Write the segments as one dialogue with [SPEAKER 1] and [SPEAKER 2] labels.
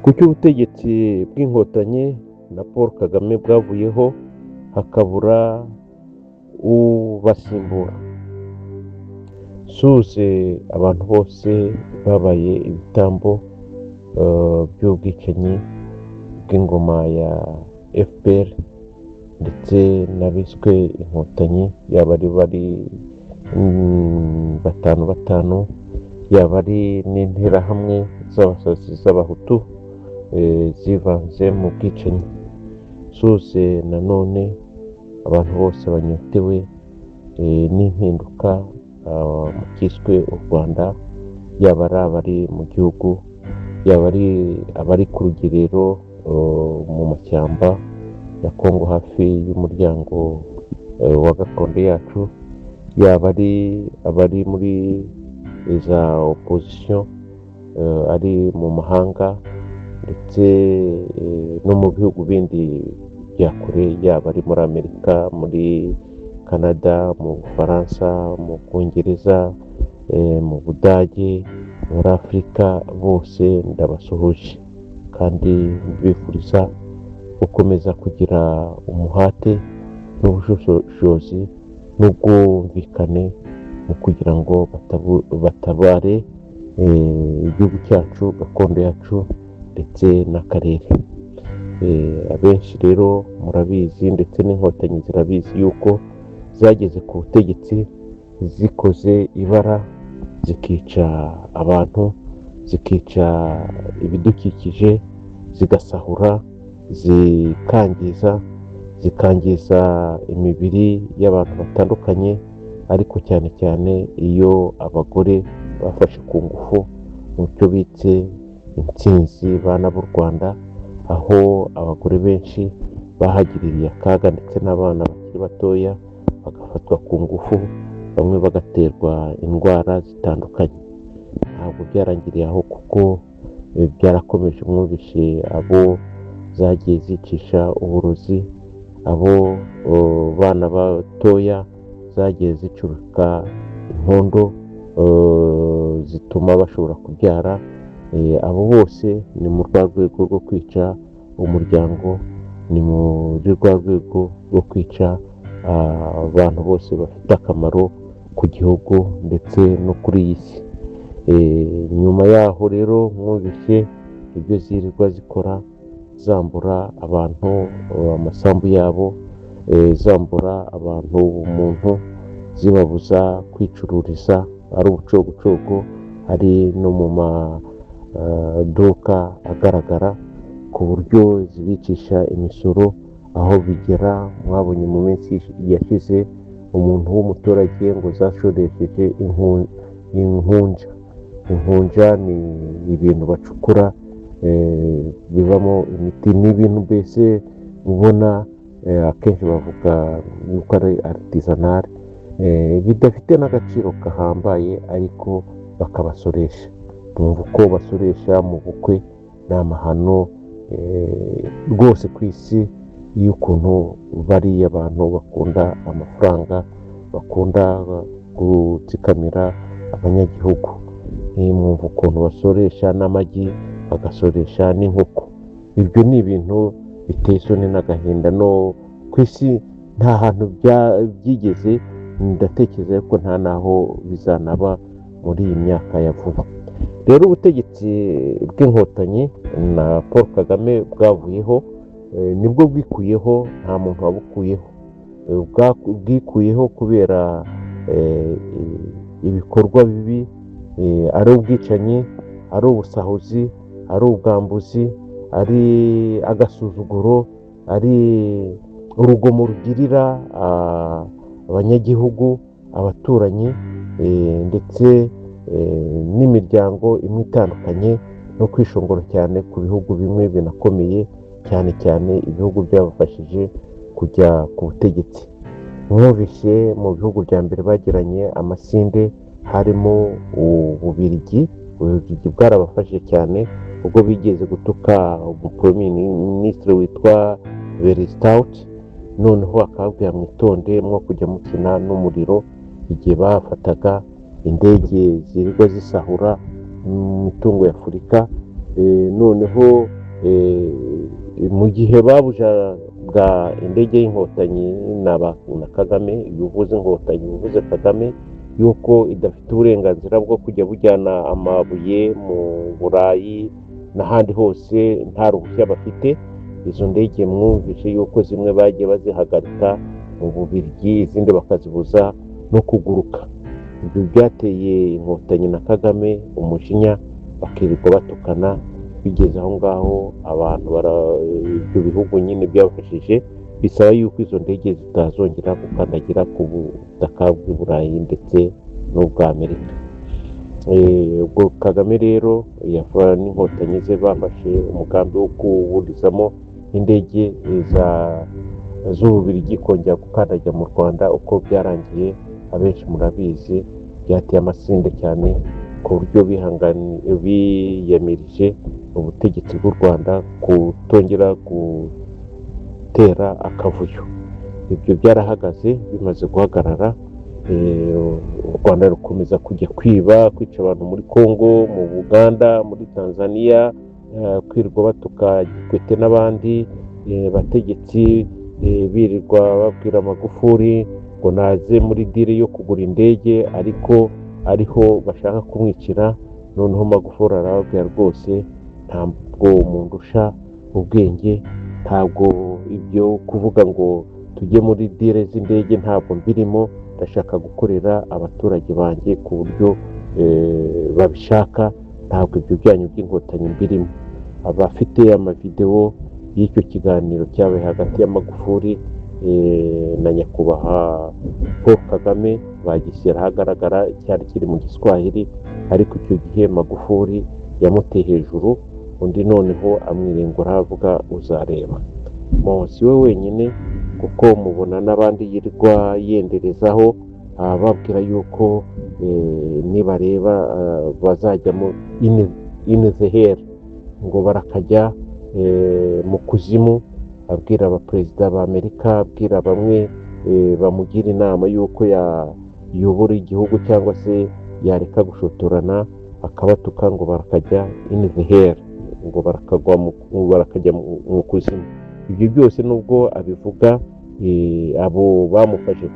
[SPEAKER 1] Kuki ubutegetsi bw'Inkotanyi na Paul Kagame bwavuyeho hakabura ubasimbura? Nsuhuze abantu bose babaye ibitambo by'ubwicanyi bw'ingoma ya FPR ndetse n'abiswe Inkotanyi, yaba ari bari batanu batanu, yaba ari n'Interahamwe z'abasazi z'Abahutu zivanze mu bwicanyi. Nsuhuze nanone abantu bose banyotewe n'impinduka mu cyiswe u Rwanda, yaba ari abari mu gihugu, yaba ari abari ku rugerero mu mashyamba ya Kongo hafi y'umuryango wa gakondo yacu, yaba ari abari muri za opposition, ari mu mahanga ndetse no mu bihugu bindi bya kure, yaba ari muri Amerika, muri Canada, mu Bufaransa, mu Bwongereza, mu Budage, muri Afurika, bose ndabasuhuje kandi mbifuriza gukomeza kugira umuhate n'ubushishozi n'ubwumvikane mu kugira ngo batabare igihugu cyacu, gakondo yacu ndetse n'akarere. Abenshi rero murabizi, ndetse n'Inkotanyi zirabizi, yuko zageze ku butegetsi zikoze ibara, zikica abantu, zikica ibidukikije, zigasahura, zikangiza, zikangiza imibiri y'abantu batandukanye, ariko cyane cyane iyo abagore bafashe ku ngufu mu cyo bise intsinzi bana b'u Rwanda, aho abagore benshi bahagiririye akaga ndetse n'abana bakiri batoya bagafatwa ku ngufu, bamwe bagaterwa indwara zitandukanye. Ntabwo byarangiriye aho, kuko byarakomeje. Mwumvishe abo zagiye zicisha uburozi, abo bana batoya zagiye zicurika inkondo zituma bashobora kubyara. Abo bose ni mu rwa rwego rwo kwica umuryango, ni muri rwa rwego rwo kwica abantu bose bafite akamaro ku gihugu ndetse no kuri iyi si. Nyuma yaho rero mwumvise ibyo zirirwa zikora, zambura abantu amasambu yabo, zambura abantu ubumuntu, zibabuza kwicururiza, ari ubucogocogo, ari no mu maduka agaragara, ku buryo zibicisha imisoro aho bigera. Mwabonye mu minsi yashize umuntu w'umuturage ngo zashoresheje inkunja. Inkunja ni ibintu bacukura bibamo imiti, ni ibintu mbese ubona akenshi bavuga yuko ari artisanal, bidafite n'agaciro gahambaye, ariko bakabasoresha. Mwumva uko basoresha mu bukwe, ni amahano rwose ku isi y'ukuntu bariya abantu bakunda amafaranga, bakunda gutsikamira abanyagihugu. Mwumva ukuntu basoresha n'amagi, bagasoresha n'inkoko. Ibyo ni ibintu biteye isoni n'agahinda. No ku isi nta hantu byigeze, ndatekereza ko nta n'aho bizanaba muri iyi myaka ya vuba. Rero ubutegetsi bw'Inkotanyi na Paul Kagame bwavuyeho, nibwo bwikuyeho, nta muntu wabukuyeho. Bwikuyeho kubera ibikorwa bibi, ari ubwicanyi, ari ubusahuzi, ari ubwambuzi, ari agasuzuguro, ari urugomo rugirira abanyagihugu, abaturanyi, ndetse n'imiryango imwe itandukanye, no kwishongora cyane ku bihugu bimwe binakomeye cyane, cyane ibihugu byabafashije kujya ku butegetsi. Mwumvise mu bihugu bya mbere bagiranye amasinde harimo Ububirigi. Ububirigi bwarabafashije cyane ubwo bigeze gutuka umupremier ministre witwa Verhofstadt, noneho akababwira: "Mwitonde mwo kujya mukina n'umuriro." Igihe bafataga indege zirirwa zisahura imitungo ya Afurika, noneho Mu gihe babujaga indege y'Inkotanyi na Kagame, iyo uvuze Inkotanyi uvuze Kagame, yuko idafite uburenganzira bwo kujya bujyana amabuye mu Burayi n'ahandi hose nta ruhushya bafite. Izo ndege mwumvise yuko zimwe bagiye bazihagarika mu Bubiligi, izindi bakazibuza no kuguruka. Ibyo byateye Inkotanyi na Kagame umujinya, bakirirwa batukana. Bigeze aho ngaho abantu ibyo bihugu nyine byabafashije bisaba yuko izo ndege zitazongera gukandagira ku butaka bw'i Burayi ndetse n'ubwa Amerika. Ubwo Kagame rero n'Inkotanyi ze bafashe umugambi wo kuburizamo indege z'Ububiligi kongera gukandagira mu Rwanda. Uko byarangiye abenshi murabizi, byateye amasinde cyane ku buryo biyamirije ubutegetsi bw'u Rwanda kutongera gutera akavuyo. Ibyo byarahagaze. Bimaze guhagarara, u Rwanda rukomeza kujya kwiba, kwica abantu muri Congo, mu Buganda, muri Tanzania, kwirirwa batuka Kikwete n'abandi bategetsi, birirwa babwira Magufuli ngo naze muri deal yo kugura indege, ariko ariho bashaka kumwicira. Noneho Magufuli arababwira rwose, ntabwo mundusha ubwenge, ntabwo ibyo kuvuga ngo tujye muri deal z'indege ntabwo mbirimo, ndashaka gukorera abaturage banjye ku buryo babishaka, ntabwo ibyo byanyu by'Inkotanyi mbirimo. Abafite amavidewo y'icyo kiganiro cyabaye hagati ya Magufuli na nyakubahwa Paul Kagame bagishyira ahagaragara, cyari kiri mu Giswahili, ariko icyo gihe Magufuli yamuteye hejuru, undi noneho amwirengura avuga uzareba. Si we wenyine, kuko mubona n'abandi yirirwa yenderezaho ababwira yuko nibareba bazajyamo in the hell, ngo barakajya mu kuzimu, abwira abaperezida ba Amerika, abwira bamwe bamugira inama y'uko yayobora igihugu cyangwa se yareka gushotorana, akabatuka ngo barakajya in the hell, ngo barakajya mu kuzimu. Ibyo byose nubwo abivuga, abo bamufashe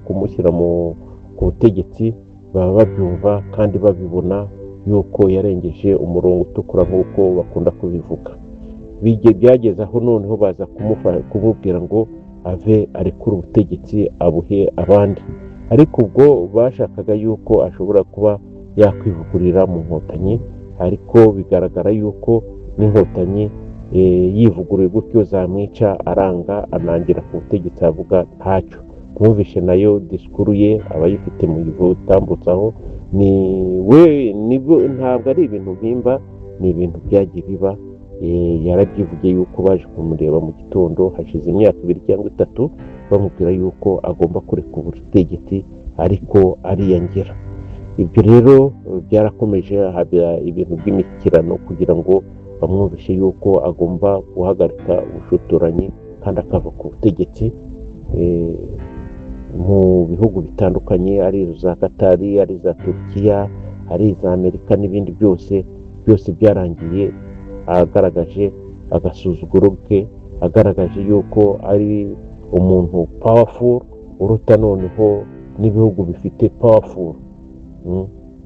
[SPEAKER 1] kumushyira ku butegetsi baba babyumva kandi babibona yuko yarengeje umurongo utukura nk'uko bakunda kubivuga. Byageze aho noneho baza kumubwira ngo ave arekure ubutegetsi abuhe abandi, ariko ubwo bashakaga yuko ashobora kuba yakwivugurira mu Nkotanyi, ariko bigaragara yuko n'Inkotanyi yivuguruye gutyo zamwica. Aranga, anangira ku butegetsi, avuga ntacyo. Mwumvishe nayo disikuru ye, abayifite mu gutambutsaho ni we nibwo, ntabwo ari ibintu mpimba, ni ibintu byagiye biba. Yarabyivugiye yuko baje kumureba mu gitondo hashize imyaka 2 cyangwa 3, bamubwira yuko agomba kureka ubutegetsi, ariko ariyangira. Ibyo rero byarakomeje, haba ibintu by'imishyikirano kugira ngo bamwumvishe yuko agomba guhagarika ubushotoranyi kandi akava ku butegetsi. Mu bihugu bitandukanye, ari iza Katari, ari iza Turukiya, ari iza Amerika n'ibindi byose, byose byarangiye agaragaje agasuzuguro ke, agaragaje yuko ari umuntu powerful uruta noneho n'ibihugu bifite powerful.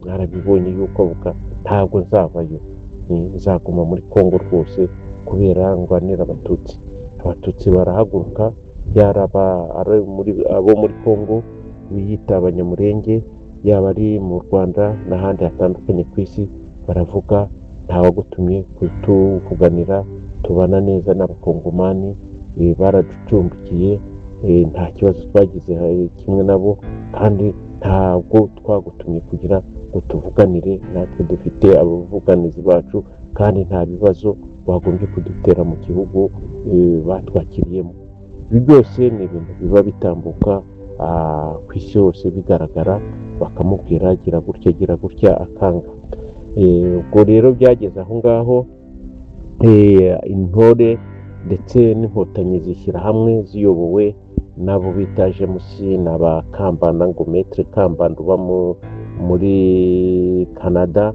[SPEAKER 1] Arabibonye yuko avuga ntabwo nzavayo, nzaguma muri Congo rwose kubera ndwanira Abatutsi. Abatutsi barahaguruka, yaraba ari muri abo muri Congo biyita Abanyamurenge, yaba ari mu Rwanda n'ahandi hatandukanye ku isi, baravuga ntawagutumye kutuvuganira, tubana neza n'Abakongomani, baraducumbikiye, nta kibazo twagize kimwe nabo, kandi ntabwo twagutumye kugira ngo tuvuganire, natwe dufite abavuganizi bacu, kandi nta bibazo bagombye kudutera mu gihugu batwakiriyemo. Ibi byose ni ibintu biba bitambuka ku isi hose bigaragara, bakamubwira gira gutya, gira gutya, akanga. Ubwo rero byageze aho ngaho, intore ndetse n'Inkotanyi zishyira hamwe ziyobowe n'abo bita James na ba Kambanda, ngo Maître Kambanda uba muri Canada,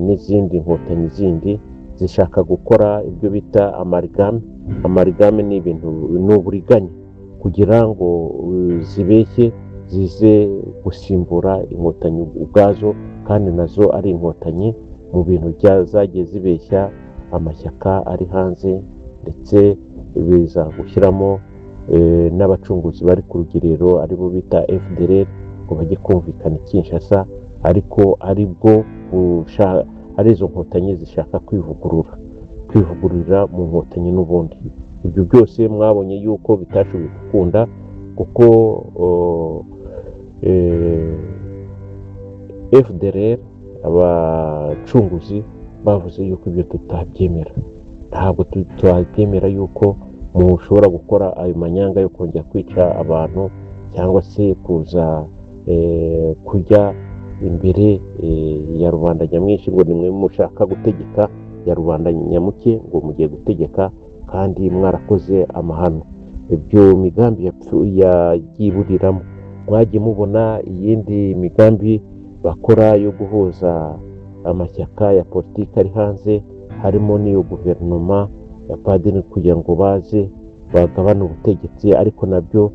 [SPEAKER 1] n'izindi Nkotanyi zindi. zishaka gukora ibyo bita amalgame. Amalgame ni ibintu, ni uburiganya kugira ngo zibeshye zize gusimbura Inkotanyi ubwazo, kandi nazo ari Inkotanyi, mu bintu zagiye zibeshya amashyaka ari hanze, ndetse biza gushyiramo n'abacunguzi bari ku rugerero, aribo bita FDLR, ngo bajye kumvikana i Kinshasa, ariko aribwo ari izo Nkotanyi zishaka kwivugurura, kwivugururira mu Nkotanyi n'ubundi. Ibyo byose mwabonye yuko bitashoboye gukunda, kuko FDLR, abacunguzi, bavuze yuko ibyo tutabyemera, ntabwo twabyemera yuko mushobora gukora ayo manyanga yo kongera kwica abantu cyangwa se kuza kujya imbere ya rubanda nyamwinshi ngo nimwe mushaka gutegeka, ya rubanda nyamuke ngo mugiye gutegeka kandi mwarakoze amahano. Ibyo migambi yagiye iburiramo. Mwagiye mubona iyindi migambi bakora yo guhuza amashyaka ya politiki ari hanze, harimo n'iyo guverinoma ya padiri, kugira ngo baze bagabane ubutegetsi, ariko nabyo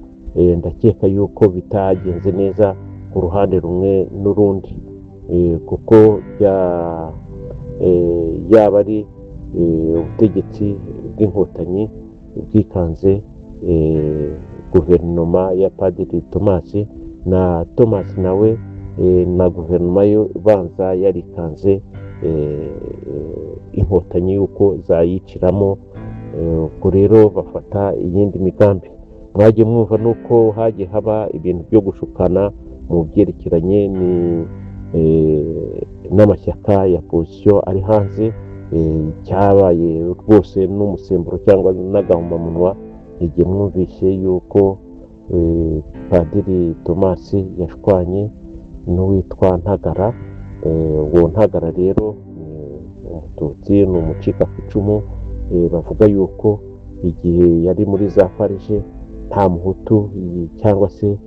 [SPEAKER 1] ndakeka yuko bitagenze neza ku ruhande rumwe n'urundi, kuko yaba ari ubutegetsi bw'Inkotanyi bwikanze guverinoma ya Padiri Tomasi, na Tomasi nawe na guverinoma yo banza yarikanze Inkotanyi yuko zayiciramo. Ubwo rero bafata iyindi migambi. Mwagiye mwumva nuko hagiye haba ibintu byo gushukana mu byerekeranye n'amashyaka ya opposition ari hanze. Cyabaye rwose n'umusemburo cyangwa n'agahomamunwa igihe mwumvise yuko Padiri Tomasi yashwanye n'uwitwa Ntagara. Uwo Ntagara rero ni Umututsi, ni umucika ku icumu. Bavuga yuko igihe yari muri za FARG nta Muhutu cyangwa se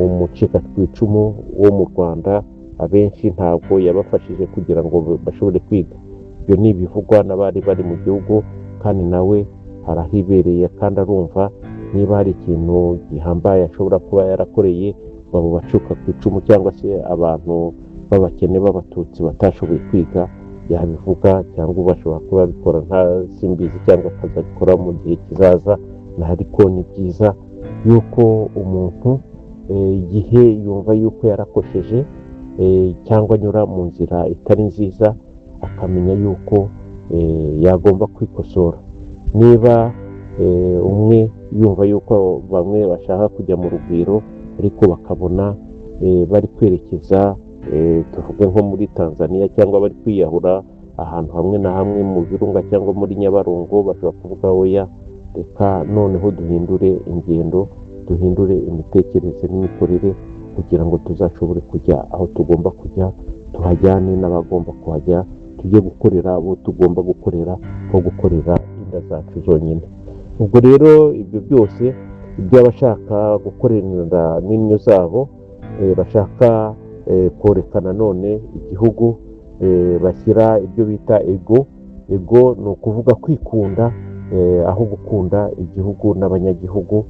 [SPEAKER 1] umucika ku icumu wo mu Rwanda, abenshi ntabwo yabafashije kugira ngo bashobore kwiga. Ibyo ni ibivugwa n'abari bari mu gihugu, kandi nawe arahibereye kandi arumva niba hari ikintu gihambaye ashobora kuba yarakoreye abo bacuka ku icumu cyangwa se abantu b'abakene b'Abatutsi batashoboye kwiga, yabivuga, cyangwa bashobora kuba babikora nta simbizi, cyangwa akazabikora mu gihe kizaza. Ariko ni byiza yuko umuntu igihe yumva yuko yarakosheje cyangwa anyura mu nzira itari nziza, akamenya yuko yagomba kwikosora. Niba umwe yumva yuko bamwe bashaka kujya mu Rugwiro, ariko bakabona bari kwerekeza, tuvuge nko muri Tanzania, cyangwa bari kwiyahura ahantu hamwe na hamwe mu Birunga cyangwa muri Nyabarongo, bashobora kuvuga: "Oya, reka noneho duhindure ingendo, duhindure imitekerereze n'imikorere kugira ngo tuzashobore kujya aho tugomba kujya, tuhajyane n'abagomba kuhajya, tujye gukorera abo tugomba gukorera, aho gukorera inda zacu zonyine." Ubwo rero ibyo byose iby'abashaka gukorera inda n'indyo zabo, bashaka korekana none igihugu, bashyira ibyo bita ego. Ego ni ukuvuga kwikunda aho gukunda igihugu n'abanyagihugu.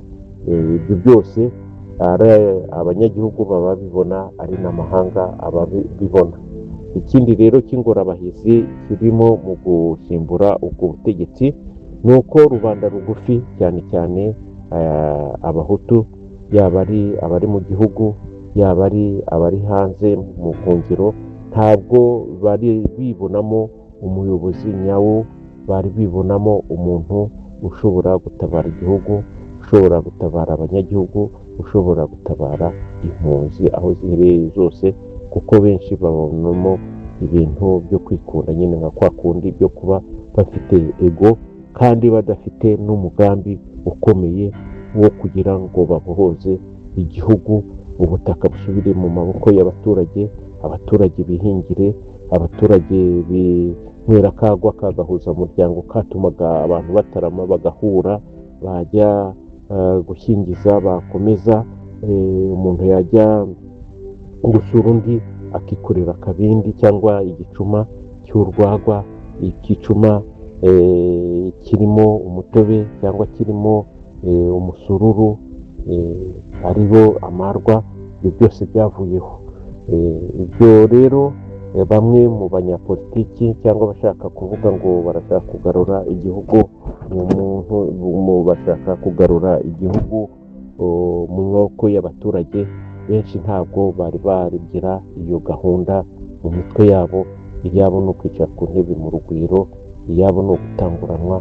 [SPEAKER 1] Ibyo byose ari abanyagihugu baba babibona, ari n'amahanga ababibona. Ikindi rero cy'ingorabahizi kirimo mu gusimbura ubwo butegetsi ni uko rubanda rugufi, cyane cyane Abahutu, yaba ari abari mu gihugu, yaba ari abari hanze mu buhungiro, ntabwo bari bibonamo umuyobozi nyawo, bari bibonamo umuntu ushobora gutabara igihugu, ushobora gutabara abanyagihugu, ushobora gutabara impunzi aho ziherereye zose, kuko benshi babonamo ibintu byo kwikunda nyine nka kwa kundi byo kuba bafite ego, kandi badafite n'umugambi ukomeye wo kugira ngo babohoze igihugu, ubutaka busubire mu maboko y'abaturage, abaturage bihingire, abaturage binywera akagwa kagahuza umuryango, katumaga abantu batarama, bagahura, bajya gushyingiza, bakomeza, umuntu yajya gusura undi akikorera akabindi cyangwa igicuma cy'urwagwa. igicuma kirimo umutobe cyangwa kirimo umusururu, aribo amarwa. Ibyo byose byavuyeho. Ibyo rero bamwe mu banyapolitiki cyangwa abashaka kuvuga ngo barashaka kugarura igihugu mu bashaka kugarura igihugu mu maboko y'abaturage, benshi ntabwo bari barigira iyo gahunda mu mitwe yabo. Iyabo ni ukwicara ku ntebe mu Rugwiro, iyabo ni ugutanguranwa,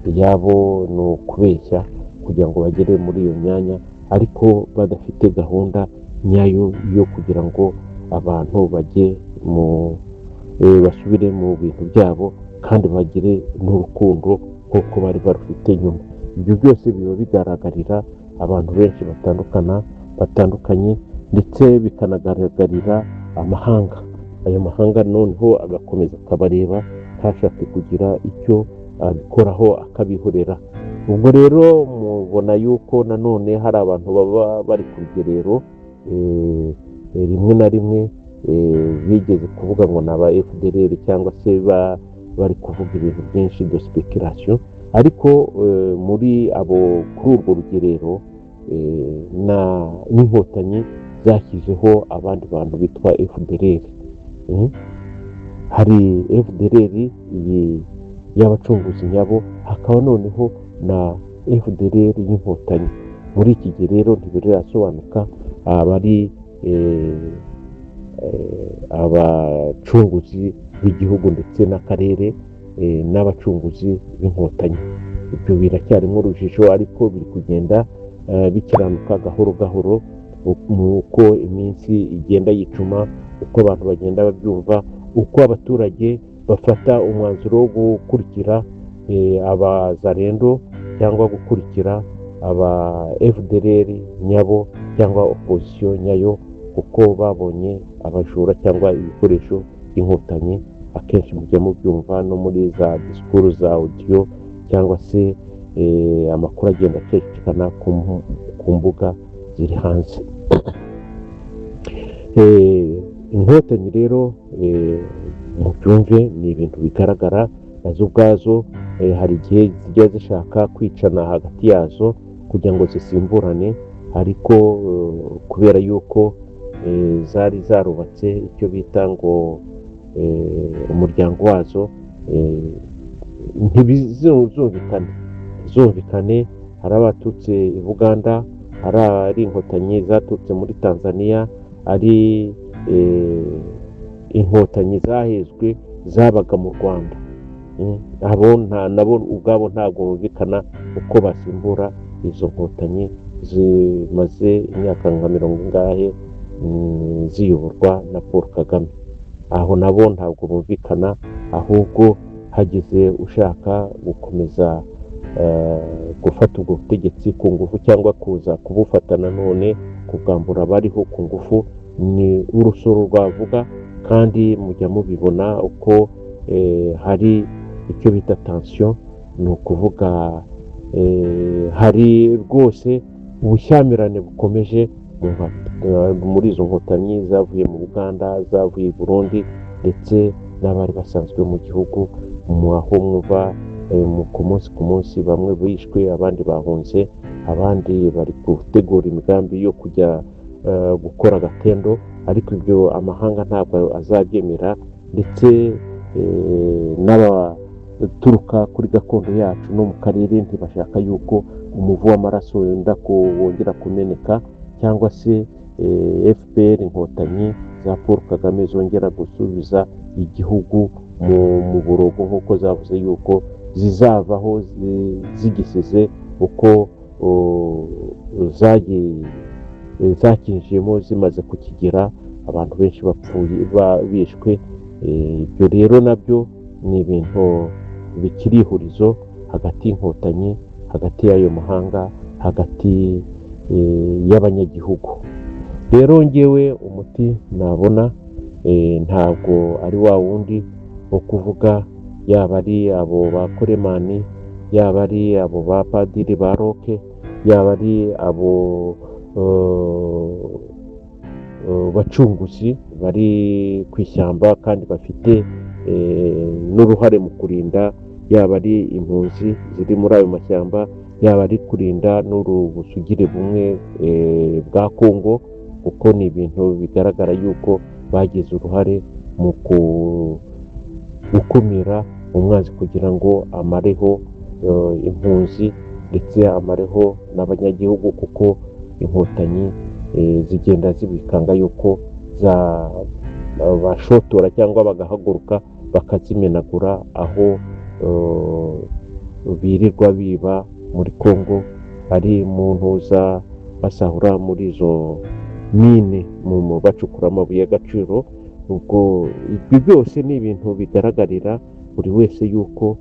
[SPEAKER 1] iyabo ni ukubeshya kugira ngo bagere muri iyo myanya, ariko badafite gahunda nyayo yo kugira ngo abantu bajye mu basubire mu bintu byabo kandi bagire n'urukundo nk'uko bari barufite nyuma. Ibyo byose biba bigaragarira abantu benshi batandukanye, ndetse bikanagaragarira amahanga. Ayo mahanga noneho agakomeza akabareba, ntashake kugira icyo abikoraho, akabihorera. Ubwo rero mubona yuko nanone hari abantu baba bari ku rugerero, rimwe na rimwe bigeze kuvuga ngo ni aba FDLR cyangwa se bari kuvuga ibintu byinshi de spéculation, ariko muri abo kuri urwo rugerero n'Inkotanyi zashyizeho abandi bantu bitwa FDLR. Hari FDLR iyi y'abacunguzi nyabo, hakaba noneho na FDLR y'Inkotanyi. Muri iki gihe rero ntibirasobanuka abari abacunguzi b'igihugu ndetse n'akarere, n'abacunguzi b'Inkotanyi. Ibyo biracyarimo urujijo, ariko biri kugenda bikiranuka gahoro gahoro uko iminsi igenda yicuma, uko abantu bagenda babyumva, uko abaturage bafata umwanzuro wo gukurikira abazarendo cyangwa gukurikira aba FDLR nyabo cyangwa opposition nyayo, kuko babonye abajura cyangwa ibikoresho by'Inkotanyi. Akenshi mujya mubyumva no muri za disikuru za audio cyangwa se amakuru agenda acicikana ku mbuga ziri hanze. Inkotanyi rero, mubyumve, ni ibintu bigaragara nazo ubwazo. Hari igihe zijya zishaka kwicana hagati yazo kugira ngo zisimburane, ariko kubera yuko zari zarubatse icyo bita ngo umuryango wazo, ntibizumvikane zumvikane. Hari abaturutse i Buganda, hari ari Inkotanyi zaturutse muri Tanzania, ari Inkotanyi zahezwe zabaga mu Rwanda. Abo nabo ubwabo ntabwo bumvikana uko basimbura izo Nkotanyi zimaze imyaka nka mirongo ingahe ziyoborwa na Paul Kagame. Aho nabo ntabwo bumvikana, ahubwo hagize ushaka gukomeza gufata ubwo butegetsi ku ngufu cyangwa kuza kubufata nanone kubwambura abariho ku ngufu, ni urusoro rwavuga. Kandi mujya mubibona uko hari icyo bita tension, ni ukuvuga hari rwose ubushyamirane bukomeje muri izo Nkotanyi zavuye mu Buganda, zavuye i Burundi, ndetse n'abari basanzwe mu gihugu, aho mwumva ku munsi ku munsi bamwe bishwe, abandi bahunze, abandi bari gutegura imigambi yo kujya gukora agatendo. Ariko ibyo amahanga ntabwo azabyemera, ndetse n'abaturuka kuri gakondo yacu no mu karere ntibashaka yuko umuvu w'amaraso wenda wongera kumeneka, cyangwa se FPR Inkotanyi za Paul Kagame zongera gusubiza igihugu mu burogo nk'uko zavuze yuko zizavaho zigisize uko zakinjiyemo zimaze kukigira, abantu benshi bapfuye, bishwe. Ibyo rero nabyo ni ibintu bikiri ihurizo hagati y'Inkotanyi, hagati y'ayo mahanga, hagati y'abanyagihugu. Rero ngewe umuti nabona ntabwo ari wa wundi wo kuvuga, yaba ari abo ba Koremani, yaba ari abo ba padiri ba Roke, yaba ari abo bacunguzi bari ku ishyamba kandi bafite n'uruhare mu kurinda yaba ari impunzi ziri muri ayo mashyamba, yaba ari kurinda n'urubusugire bumwe bwa Kongo, kuko ni ibintu bigaragara yuko bagize uruhare mu gukumira umwanzi kugira ngo amareho impunzi ndetse amareho n'abanyagihugu, kuko inkotanyi zigenda zibikanga yuko bashotora cyangwa bagahaguruka bakazimenagura aho birirwa biba muri Kongo, ari mu ntuza basahura muri izo mine bacukura amabuye y'agaciro. Ubwo ibyo byose ni ibintu bigaragarira buri wese yuko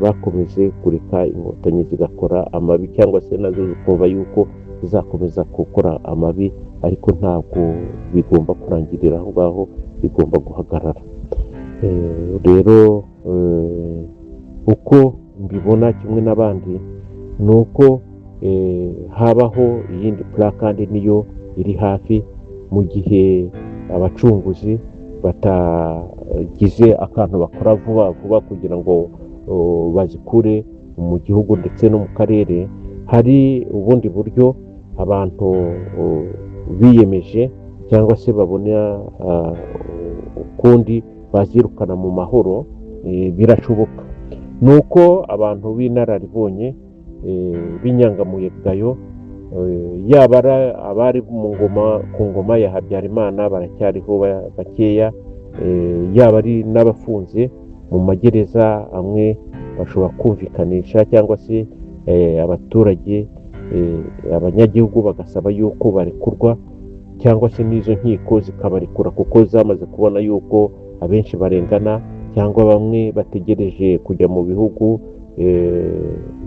[SPEAKER 1] bakomeje kureka inkotanyi zigakora amabi, cyangwa se nazo zikumva yuko zizakomeza gukora amabi, ariko ntabwo bigomba kurangirira aho ngaho, bigomba guhagarara. Rero uko mbibona kimwe n'abandi ni uko habaho iyindi plan, kandi niyo iri hafi, mu gihe abacunguzi batagize akantu bakora vuba vuba kugira ngo bazikure mu gihugu ndetse no mu karere. Hari ubundi buryo abantu biyemeje cyangwa se babona ukundi bazirukana mu mahoro, birashoboka. Ni uko abantu b'inararibonye, b'inyangamugayo, yaba ari abari mu ngoma ku ngoma ya Habyarimana baracyariho bakeya, yaba ari n'abafunze mu magereza amwe bashobora kumvikanisha cyangwa se abaturage, abanyagihugu bagasaba yuko barekurwa, cyangwa se n'izo nkiko zikabarekura, kuko zamaze kubona yuko abenshi barengana, cyangwa bamwe bategereje kujya mu bihugu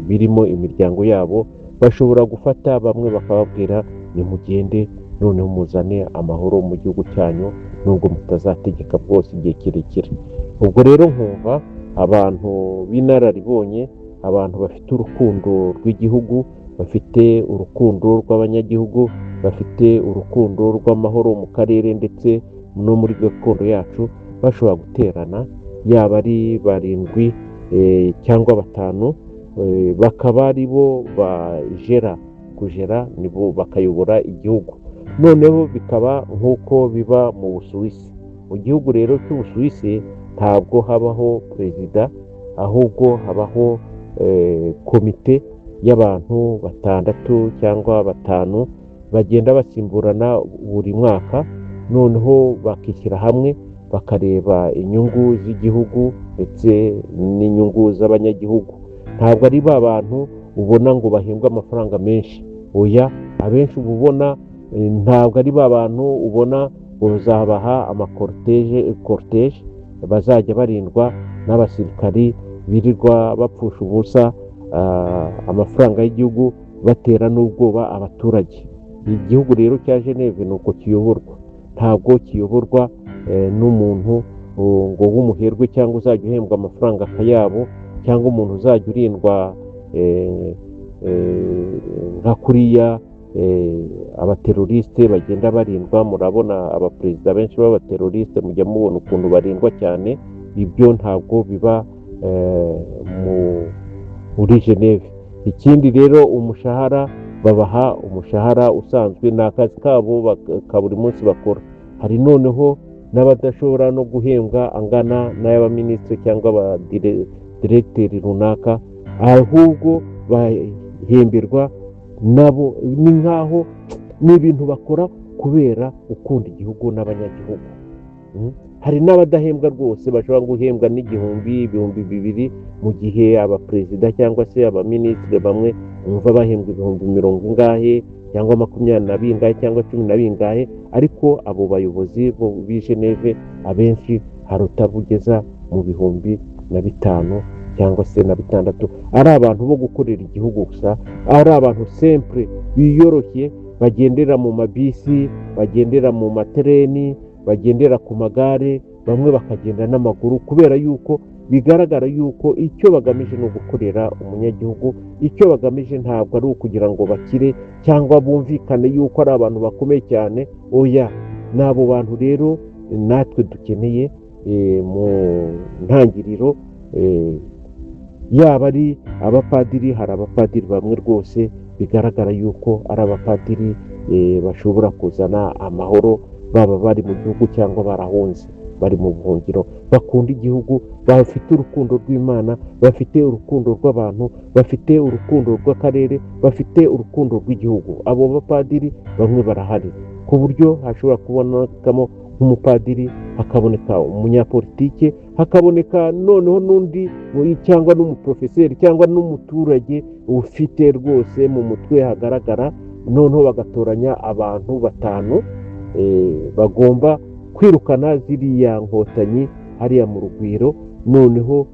[SPEAKER 1] birimo imiryango yabo. Bashobora gufata bamwe bakababwira: "Nimugende, noneho muzane amahoro mu gihugu cyanyu, nubwo mutazategeka bwose igihe kirekire." Ubwo rero nkumva abantu b'inararibonye, abantu bafite urukundo rw'igihugu, bafite urukundo rw'abanyagihugu, bafite urukundo rw'amahoro mu karere ndetse no muri gakondo yacu, bashobora guterana, yaba ari barindwi cyangwa batanu, bakaba ari bo bajera kujera, nibo bakayobora igihugu, noneho bikaba nk'uko biba mu Busuwisi. Mu gihugu rero cy'Ubusuwisi ntabwo habaho perezida, ahubwo habaho komite y'abantu batandatu cyangwa batanu bagenda basimburana buri mwaka, noneho bakishyira hamwe bakareba inyungu z'igihugu ndetse n'inyungu z'abanyagihugu. Ntabwo ari ba bantu ubona ngo bahembwe amafaranga menshi, oya. Abenshi uba ubona ntabwo ari ba bantu ubona ngo bazabaha ama cortège bazajya barindwa n'abasirikari birirwa bapfusha ubusa amafaranga y'igihugu, batera n'ubwoba abaturage. Igihugu rero cya Geneve ni uko kiyoborwa, ntabwo kiyoborwa n'umuntu ngo w'umuherwe cyangwa uzajya uhembwa amafaranga akayabo, cyangwa umuntu uzajya urindwa nka kuriya abateroriste bagenda barindwa. Murabona abaperezida benshi b'abateroriste, mujya mubona ukuntu barindwa cyane. Ibyo ntabwo biba muri Geneve. Ikindi rero, umushahara babaha umushahara usanzwe, ni akazi kabo ka buri munsi bakora. Hari noneho n'abadashobora no guhembwa angana n'ay'abaminisitiri cyangwa abadiregiteri runaka, ahubwo bahemberwa nabo ni nk'aho ni ibintu bakora kubera gukunda igihugu n'abanyagihugu. Hari n'abadahembwa rwose, bashobora guhembwa n'igihumbi, 2000, mu gihe abaperezida cyangwa se abaminisitiri bamwe bumva bahembwa ibihumbi mirongo ingahe cyangwa makumyabiri na bingahe cyangwa cumi na bingahe. Ariko abo bayobozi b'i Geneve abenshi hari utabugeza mu 5000 cyangwa se na 6000. Ari abantu bo gukorera igihugu gusa, ari abantu simple biyoroshye, bagendera mu mabisi, bagendera mu matereni, bagendera ku magare, bamwe bakagenda n'amaguru, kubera yuko bigaragara yuko icyo bagamije ni ugukorera umunyagihugu. Icyo bagamije ntabwo ari ukugira ngo bakire cyangwa bumvikane yuko ari abantu bakomeye cyane, oya. Ni abo bantu rero natwe dukeneye. mu ntangiriro. Yaba ari abapadiri, hari abapadiri bamwe rwose bigaragara yuko ari abapadiri bashobora kuzana amahoro, baba bari mu gihugu cyangwa barahunze, bari mu buhungiro, bakunda igihugu, bafite urukundo rw'Imana, bafite urukundo rw'abantu, bafite urukundo rw'akarere, bafite urukundo rw'igihugu. Abo bapadiri bamwe barahari, ku buryo hashobora kubonekamo nk'umupadiri, hakaboneka umunyapolitike, hakaboneka noneho n'undi cyangwa n'umuprofeseri cyangwa n'umuturage ufite rwose mu mutwe hagaragara. Noneho bagatoranya abantu batanu bagomba kwirukana ziriya nkotanyi hariya mu Rugwiro. Noneho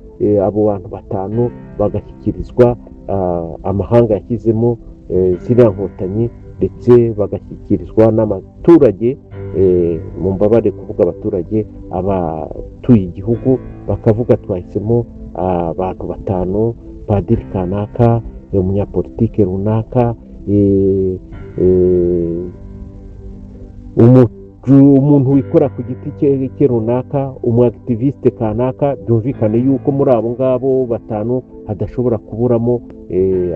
[SPEAKER 1] abo bantu batanu bagashyikirizwa amahanga yashyizemo ziriya nkotanyi, ndetse bagashyikirizwa n'abaturage, mu mbabare kuvuga abaturage, abatuye igihugu, bakavuga twahisemo abantu batanu: padiri kanaka, umunyapolitike runaka, umuntu wikora ku giti cye runaka, umu activiste kanaka. Byumvikane yuko muri abo ngabo batanu hadashobora kuburamo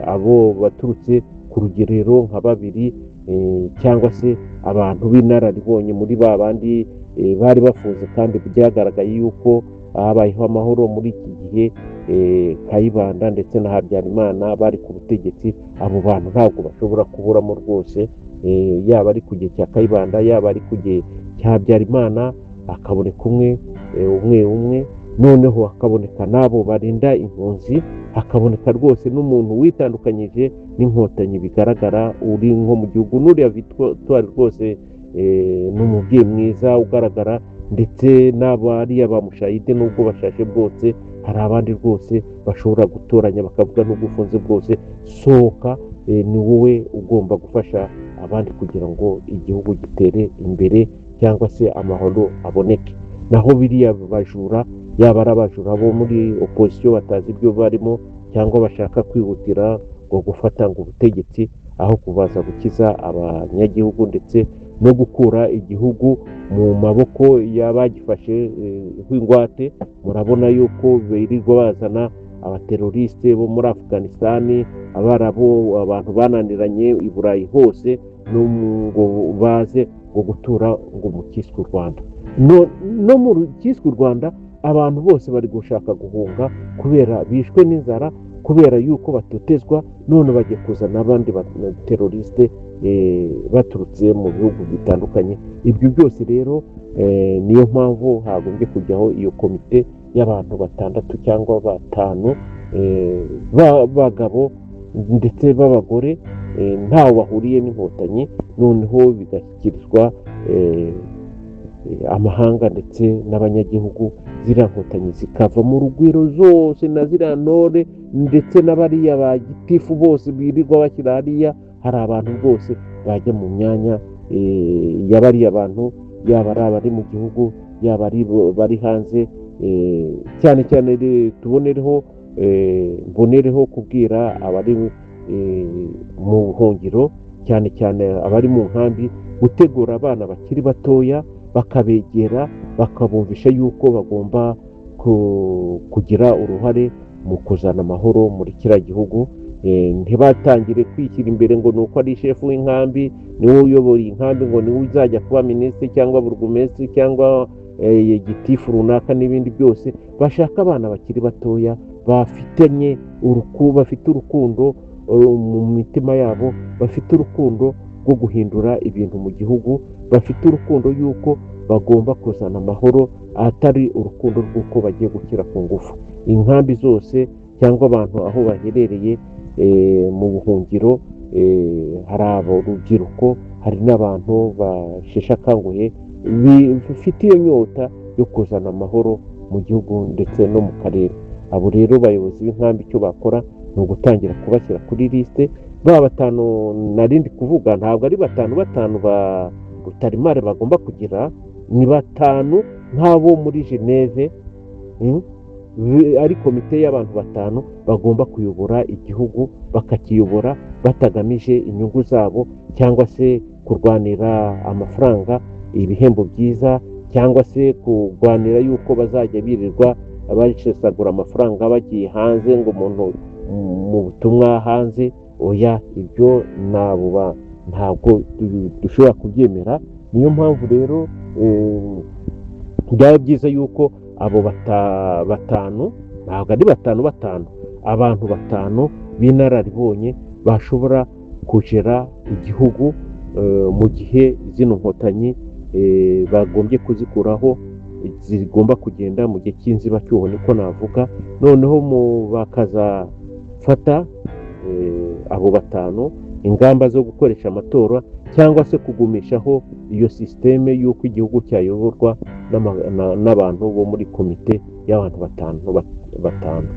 [SPEAKER 1] abo baturutse ku rugerero nka babiri, cyangwa se abantu b'inararibonye muri ba bandi bari bafunze, kandi byagaragaye yuko habayeho amahoro muri iki gihe Kayibanda ndetse na Habyarimana bari ku butegetsi. Abo bantu ntabwo bashobora kuburamo rwose, yaba ari ku gihe cya Kayibanda, yaba ari ku gihe cya Habyarimana, hakaboneka umwe umwe umwe. Noneho hakaboneka n'abo barinda impunzi, hakaboneka rwose n'umuntu witandukanyije n'inkotanyi bigaragara, uri nko mu gihugu, n'uriya Victoire rwose ni umubyeyi mwiza ugaragara, ndetse n'abariya ba Mushayidi nubwo bashaje bwose, hari abandi rwose bashobora gutoranya bakavuga n'ubwo ufunze bwose, sohoka, ni wowe ugomba gufasha abandi kugira ngo igihugu gitere imbere cyangwa se amahoro aboneke. Naho biriya bajura, yaba ari abajura bo muri opozisiyo batazi ibyo barimo, cyangwa bashaka kwihutira ngo gufata ngo ubutegetsi aho kubaza gukiza abanyagihugu ndetse no gukura igihugu mu maboko y'abagifashe nk'ingwate. Murabona yuko birirwa bazana abateroriste bo muri Afghanistan, Abarabu, abantu bananiranye i Burayi hose, ngo baze ngo gutura ngo mu kiswe u Rwanda. No mu kiswe u Rwanda abantu bose bari gushaka guhunga kubera bishwe n'inzara, kubera yuko batotezwa. None bagiye kuzana abandi bateroriste baturutse mu bihugu bitandukanye. Ibyo byose rero niyo mpamvu hagombye kujyaho iyo komite y'abantu batandatu cyangwa batanu b'abagabo ndetse b'abagore, ntawe bahuriye n'inkotanyi. Noneho bigashyikirizwa amahanga ndetse n'abanyagihugu, ziriya nkotanyi zikava mu Rugwiro zose, na ziriya ntore ndetse n'abariya ba gitifu bose birirwa bashyira hariya. Hari abantu rwose bajya mu myanya ya bariya bantu, yaba ari abari mu gihugu, yaba ari bari hanze. Cyane cyane tubonereho, mbonereho kubwira abari mu buhungiro, cyane cyane abari mu nkambi, gutegura abana bakiri batoya, bakabegera, bakabumvisha yuko bagomba kugira uruhare mu kuzana amahoro muri kiriya gihugu. Ntibatangire kwishyira imbere ngo ni uko ari shefu w'inkambi, niwe uyobora inkambi, ngo niwe uzajya kuba minisitiri cyangwa burugumesitiri cyangwa gitifu runaka n'ibindi byose. Bashaka abana bakiri batoya bafitanye bafite urukundo mu mitima yabo, bafite urukundo rwo guhindura ibintu mu gihugu, bafite urukundo y'uko bagomba kuzana amahoro, atari urukundo rw'uko bagiye gukira ku ngufu. Inkambi zose cyangwa abantu aho baherereye mu buhungiro, hari urubyiruko, hari n'abantu basheshe akanguhe bifite iyo nyota yo kuzana amahoro mu gihugu ndetse no mu karere. Abo rero bayobozi b'inkambi icyo bakora ni ugutangira kubashyira kuri lisite. Ba batanu narindi kuvuga ntabwo ari batanu batanu ba Rutarimare bagomba kugira, ni batanu nk'abo muri Geneve, ari komite y'abantu batanu bagomba kuyobora igihugu, bakakiyobora batagamije inyungu zabo cyangwa se kurwanira amafaranga, ibihembo byiza. Cyangwa se kurwanira yuko bazajya birirwa basesagura amafaranga bagiye hanze, ngo umuntu mu butumwa hanze. Oya, ibyo ntabwo dushobora kubyemera. Niyo mpamvu rero byaba byiza yuko abo batanu, ntabwo ari batanu batanu, abantu batanu b'inararibonye bashobora kugera igihugu mu gihe zino nkotanyi bagombye kuzikuraho, zigomba kugenda mu gihe cy'inzibacyuho, niko navuga. Noneho bakazafata abo batanu ingamba zo gukoresha amatora cyangwa se kugumishaho iyo système y'uko igihugu cyayoborwa n'abantu bo muri komite y'abantu batanu batanu.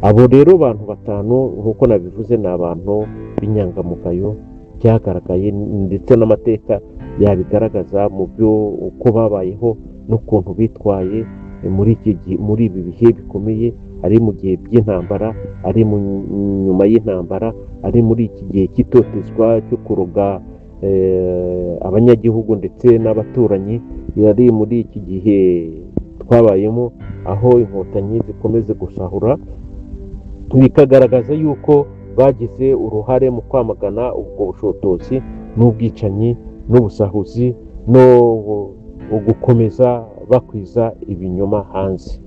[SPEAKER 1] Abo rero bantu batanu, nk'uko nabivuze, ni abantu b'inyangamugayo, byagaragaye ndetse n'amateka yabigaragaza mu byo uko babayeho n'ukuntu bitwaye muri iki gihe, muri ibi bihe bikomeye, ari mu gihe by'intambara, ari mu nyuma y'intambara, ari muri iki gihe cy'itotezwa, cyo kuroga abanyagihugu ndetse n'abaturanyi, ari muri iki gihe twabayemo aho inkotanyi zikomeza gusahura, bikagaragaza yuko bagize uruhare mu kwamagana ubwo bushotozi n'ubwicanyi n'ubusahuzi no gukomeza bakwiza ibinyoma hanze.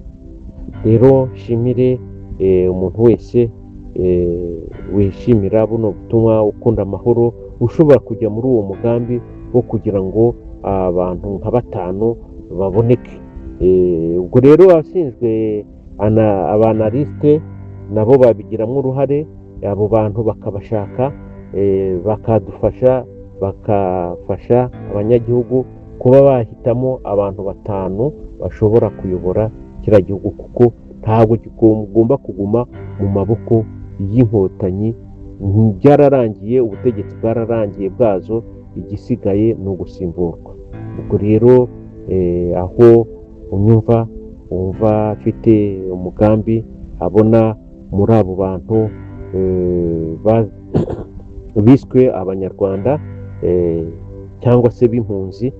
[SPEAKER 1] Rero nshimire umuntu wese wishimira buno butumwa, ukunda amahoro, ushobora kujya muri uwo mugambi wo kugira ngo abantu nka batanu baboneke. Ubwo rero abashinzwe aba analystes nabo babigiramo uruhare, abo bantu bakabashaka, bakadufasha, bakafasha abanyagihugu kuba bahitamo abantu batanu bashobora kuyobora kiriya gihugu, kuko ntabwo kigomba kuguma mu maboko y'inkotanyi. Byararangiye, ubutegetsi bwararangiye bwazo, igisigaye ni ugusimburwa. Ubwo rero aho unyumva, wumva afite umugambi, abona muri abo bantu biswe abanyarwanda cyangwa se b'impunzi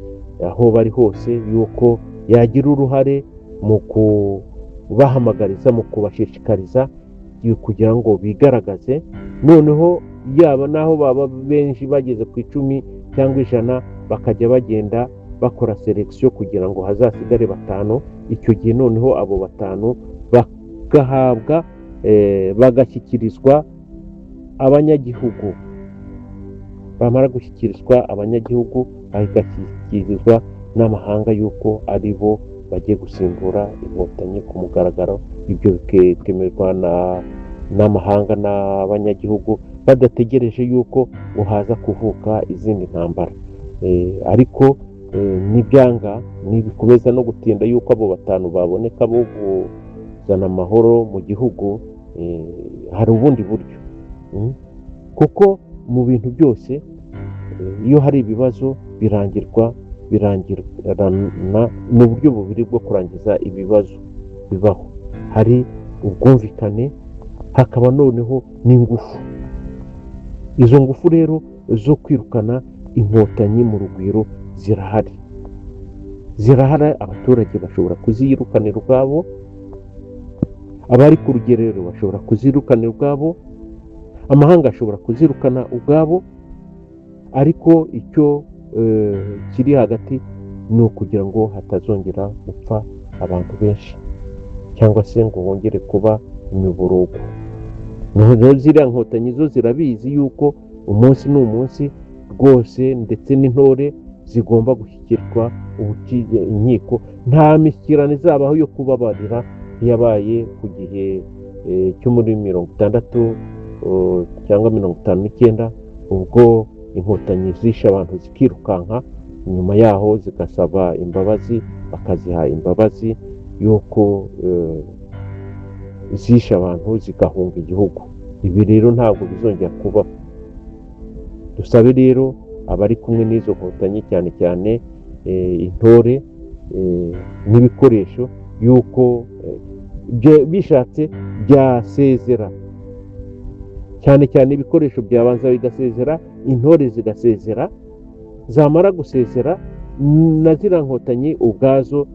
[SPEAKER 1] aho bari hose, yuko yagira uruhare mu kubahamagariza, mu kubashishikariza kugira ngo bigaragaze. Noneho yaba n'aho baba benshi bageze ku 10 cyangwa 100, bakajya bagenda bakora sélection kugira ngo hazasigare batanu. Icyo gihe noneho abo batanu bagahabwa, bagashyikirizwa abanyagihugu. Bamara gushyikirizwa abanyagihugu, bagashyikirizwa n'amahanga y'uko ari bo bagiye gusimbura inkotanyi ku mugaragaro. Ibyo bikemerwa n'amahanga n'abanyagihugu, badategereje yuko ngo haza kuvuka izindi ntambara. Ariko nibyanga, nibikomeza no gutinda yuko abo batanu baboneka bo kuzana amahoro mu gihugu, hari ubundi buryo. Kuko mu bintu byose, iyo hari ibibazo birangirwa, birangirana ni uburyo bubiri bwo kurangiza ibibazo bibaho: hari ubwumvikane, hakaba noneho n'ingufu. Izo ngufu rero zo kwirukana inkotanyi mu Rugwiro zirahari, zirahari. Abaturage bashobora kuziyirukanira ubwabo, abari ku rugerero bashobora kuzirukanira ubwabo, amahanga ashobora kuzirukana ubwabo. Ariko icyo kiri hagati ni ukugira ngo hatazongera gupfa abantu benshi cyangwa se ngo hongere kuba imiborogo. Noneho ziriya nkotanyi zo zirabizi yuko umunsi ni umunsi rwose, ndetse n'intore zigomba gushyikirwa inkiko. Nta mishyikirano izabaho yo kubabarira ntiyabaye ku gihe cyo muri 60 cyangwa 59, ubwo inkotanyi zishe abantu zikirukanka, nyuma yaho zigasaba imbabazi, bakaziha imbabazi y'uko zishe abantu zigahunga igihugu. Ibi rero ntabwo bizongera kubaho. Dusabe rero abari kumwe n'izo nkotanyi, cyane cyane intore n'ibikoresho, y'uko bishatse byasezera, cyane cyane ibikoresho byabanza bigasezera, intore zigasezera, zamara gusezera Na ziriya nkotanyi ubwazo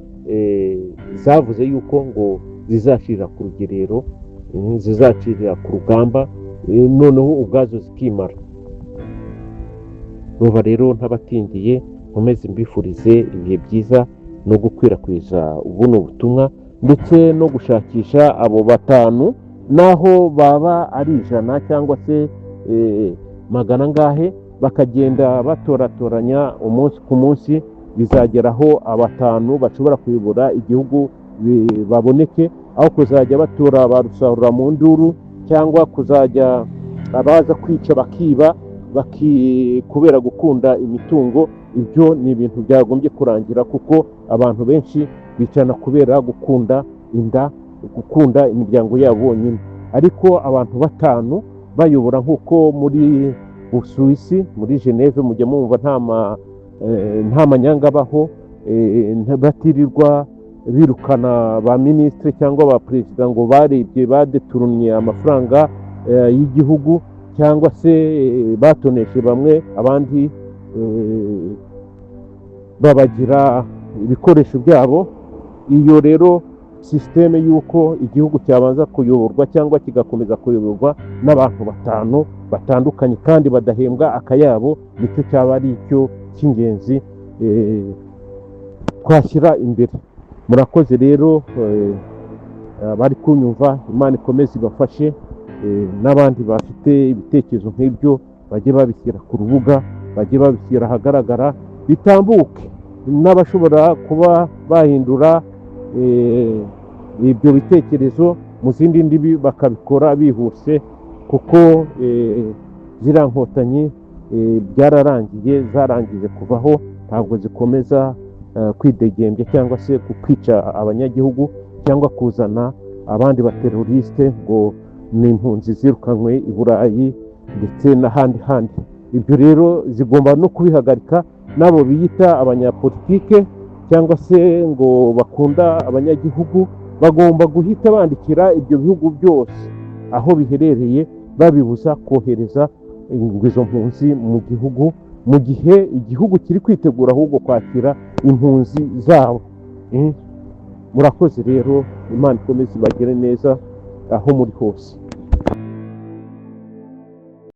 [SPEAKER 1] zavuze yuko ngo zizashirira ku rugerero, zizacirira ku rugamba, noneho ubwazo zikimara. Nuba rero ntabatindiye, nkomeze mbifurize ibihe byiza no gukwirakwiza buno butumwa, ndetse no gushakisha abo batanu, naho baba ari 100 cyangwa se magana angahe, bakagenda batoratoranya umunsi ku munsi, bizageraho abatanu bashobora kuyobora igihugu baboneke, aho kuzajya batora ba rusarura mu nduru, cyangwa kuzajya abaza kwica bakiba kubera gukunda imitungo. Ibyo ni ibintu byagombye kurangira, kuko abantu benshi bicana kubera gukunda inda, gukunda imiryango yabo bonyine. Ariko abantu batanu bayobora, nk'uko muri Busuwisi, muri Geneve, mujya mwumva nta manyanga abaho, batirirwa birukana ba minisitiri cyangwa ba perezida ngo barebye badeturumye amafaranga y'igihugu, cyangwa se batoneshe bamwe, abandi babagira ibikoresho byabo. Iyo rero système y'uko igihugu cyabanza kuyoborwa cyangwa kigakomeza kuyoborwa n'abantu batanu batandukanye kandi badahembwa akayabo, nicyo cyaba ari icyo cy'ingenzi twashyira imbere. Murakoze rero abari kunyumva, Imana ikomeze ibafashe, n'abandi bafite ibitekerezo nk'ibyo bajye babishyira ku rubuga, bajye babishyira ahagaragara, bitambuke, n'abashobora kuba bahindura ibyo bitekerezo mu zindi ndimi bakabikora bihuse, kuko ziriya nkotanyi byararangiye, zarangije kuvaho, ntabwo zikomeza kwidegembya cyangwa se kwica abanyagihugu cyangwa kuzana abandi bateroriste ngo ni impunzi zirukanywe i Burayi ndetse n'ahandi handi. Ibyo rero zigomba no kubihagarika, n'abo biyita abanyapolitike cyangwa se ngo bakunda abanyagihugu bagomba guhita bandikira ibyo bihugu byose aho biherereye, babibuza kohereza izo mpunzi mu gihugu, mu gihe igihugu kiri kwitegura ahubwo kwakira impunzi zabo. Murakoze rero, Imana ikomeze ibagere neza aho muri hose.